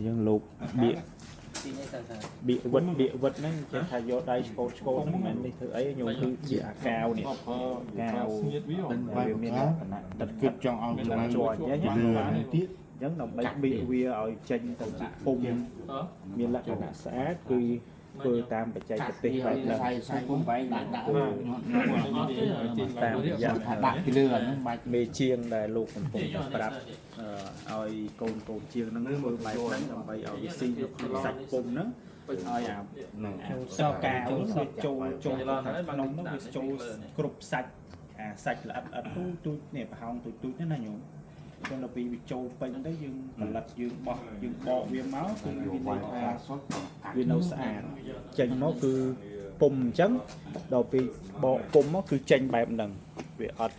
យើងលោកបៀកបៀកវិតបៀកវិតហ្នឹងចេះថាយកដៃឆ្កូតឆ្កូតហ្នឹងមិនមែននេះធ្វើអីញោមគឺជាអាកាវនេះកាវវាមានលក្ខណៈ តែគិតចង់ឲ្យចំណ ជាប់អញ្ចឹង លឿនទៀត អញ្ចឹងដើម្បីបៀកវាឲ្យចេញទៅជាពុំមានលក្ខណៈស្អាតគឺធ្វើតាមបច្ចេកទេសបែបហ្នឹង ខ្សែខ្សែពុំបែងដាក់ដាក់ តាមរយៈ ថាដាក់ពីលើអាហ្នឹងបាច់ មេជាងដែលលោកកំពុងតែប្រាប់ឲ្យកូនកូនជាងហ្នឹងធ្វើបែបហ្នឹងដើម្បីឲ្យវាស៊ីនៅក្នុងសាច់ពុំហ្នឹងឲ្យអា ហ្នឹង សកាវវាចូលចូលទៅក្នុងហ្នឹងវាចូលគ្រប់សាច់អាសាច់ល្អិតល្អិតទូទូចនេះប្រហោងទូចទូចហ្នឹងណាញោមចឹងដល់ពេលវាចូលពេញទៅយើងផលិតយើងបោះយើងបកវាមកគឺមានន័យថាវានៅស្អាតចេញមកគឺពុំអញ្ចឹងដល់ពេលបកពុំមកគឺចេញបែបហ្នឹងវាអត់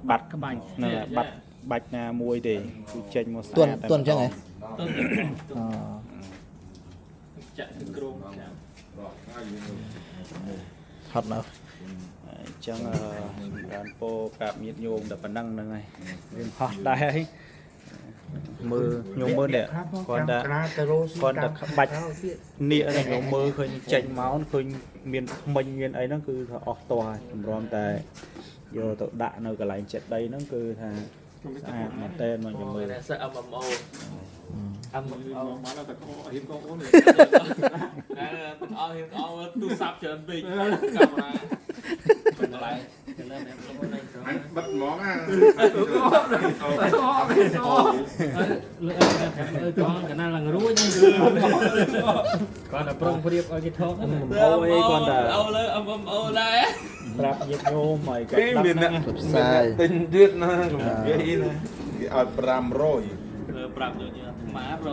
បាត់ ក្បាច់ ហ្នឹងហើយបាត់បាច់ណាមួយទេគឺចេញមកស្អា ទន់ តតែ ទន់អញ្ចឹងហ៎ ទៅ អ ចាក់ទៅក្រុមចាក់ ហត់ណាស់ អញ្ចឹងសម្រាប់ពោប្រាប់ញាតិញោមតែប៉ុណ្ណឹងហ្នឹងហើយវាហោះដែរហើយមើលញោមមើលនេះគាត់តែ ទៅរស់ គាត់តែក្បាច់ នេះហ្នឹងញោមមើលឃើញចេញមកឃើញមានថ្មិញមានអីហ្នឹងគឺថាអស់តោះហើយតម្រាំតែយកទៅដាក់នៅកន្លែងចិត្តដីហ្នឹងគឺថាស្អាតមែនតើមកញោមមើល តែសឹក MMO MMO មកដល់តែកហ៊ានកអូន តែទាំងអស់ហ៊ានអស់ទូរស័ព្ទច្រើនពេកកាមេរ៉ាកន្លែងកន្លែង អញបិទហ្មងអា លើអើកងកណាឡើងរួចគាត់តែប្រុងប្រៀបឲ្យគេថត អូអីគាត់តែ អូលើ MMO ដែរ ប្រាប់ញាតិញោមឲ្យគាត់ គេមាន ដឹង អ្នក ហ្នឹង ផ្សាយ ទិញទៀតណាកុំនិយាយណាគេឲ្យ500 ប្រាប់យកអាត្មារ